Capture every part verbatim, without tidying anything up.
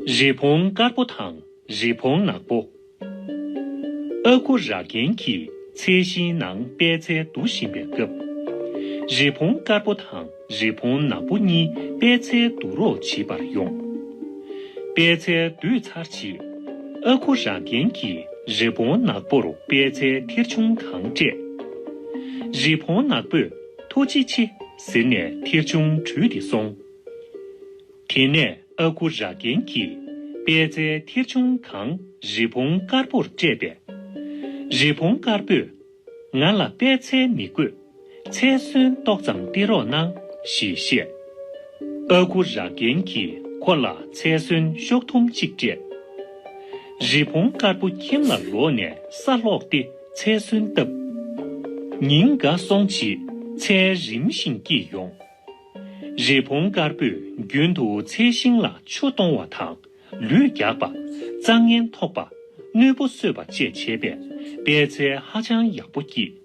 རི་བོང་དཀར་པོ་དང་རི་བོང་ནག་པོ། ཨ་ཁུ་ར་གན་གྱིས་ཚལ་ཞིང་ནང་པད་ཚལ་བསྡུ་བཞིན་པའི་སྐབས། རི་བོང་དཀར་པོ་དང་རི་བོང་ནག་པོ་གཉིས་པད་ཚལ་བསྡུ་རོགས་བྱེད་པར་ཡོང་། པད་ཚལ་བསྡུས་ཚར་རྗེས། ཨ་ཁུ་ར་གན་གྱིས་རི་བོང་ནག་པོར་པད་ཚལ་ཐེར་ཆུང་གང་སྤྲད། རི་བོང་ནག་པོས་ཐུགས་རྗེ་ཆེ་ཟེར་ནས་ཐེར་ཆུང་དྲུད་དེ་སོང་། དེ་ནས་ཨ་ཁུ་ར་གན་གྱིས་པད་ཚལ་ཐེར་ཆུང་གང་རི་བོང་དཀར་པོར་སྤྲད་པས། རི་བོང་དཀར་པོས། ང་ལ་པད་ཚལ་མི་དགོས། ཚལ་སོན་ཏོག་ཙམ་སྟེར་རོགས་གནང་ཞེས་བཤད། ཨ་ཁུ་ར་གན་གྱིས་ཁོ་ལ་ཚལ་སོན་ཤོག་ཐུམ་གཅིག་སྤྲད། རི་བོང་དཀར་པོ་ཁྱིམ་ལ་ལོག་ནས་ས་སློག་སྟེ་ཚལ་སོན་བཏབ། ཉིན་འགའ་སོང་རྗེས་ཚལ་རིམ་བཞིན་སྐྱེས་ཡོང་། རི་བོང་དཀར་པོས་རྒྱུན་དུ་ཚལ་ཤིང་ལ་ཆུ་གཏོང་བ་དང་ལུད་རྒྱག་པ། རྩྭ་ངན་འཐོག་པ། གནོད་པོ་གསོད་པ་བཅས་བྱས་པས་པད་ཚལ་ཧ་ཅང་ཡག་པོ་སྐྱེས།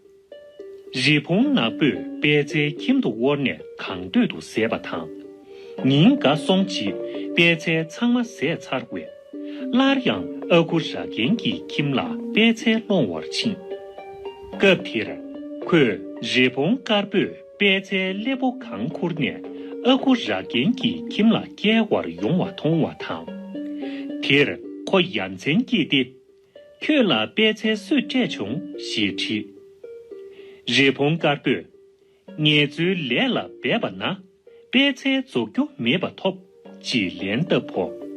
རི་བོང་ནག་པོས་པད་ཚལ་ཁྱིམ་དུ་དབོར་ནས་གང་འདོད་དུ་ཟས་པ་དང་། ཉིན་འགའ་སོང་རྗེས་པད་ཚལ་ཚང་མ་ཟས་ཚར་བས། སླར་ཡང་ཨ་ཁུ་ར་གན་གྱི་ཁྱིམ་ལ་པད་ཚལ་སློང་བར་ཕྱིན། སྐབས་དེར། ཁོས་རི་བོང་དཀར་པོས་པད་ཚལ་སླེ་པོ་གང་ཁུར་ནས་ཨ་ཁུ་ར་གན་གྱི་ཁྱིམ་ལ་བསྐྱལ་བར་ཡོང་བ་མཐོང་བ་དང་། དེར་ཁོ་ཡ་མཚན་སྐྱེས་ཏེ། ཁྱོད་ལ་པད་ཚལ་སུས་སྤྲད་བྱུང་ཞེས་དྲིས། རི་བོང་དཀར་པོས། ངལ་རྩོལ་ལས་ལ་འབད་པ་ན། པད་ཚལ་རྫོགས་རྒྱུ་མེད་པ་ཐོབ། ཅེས་ལན་བཏབ་བོ།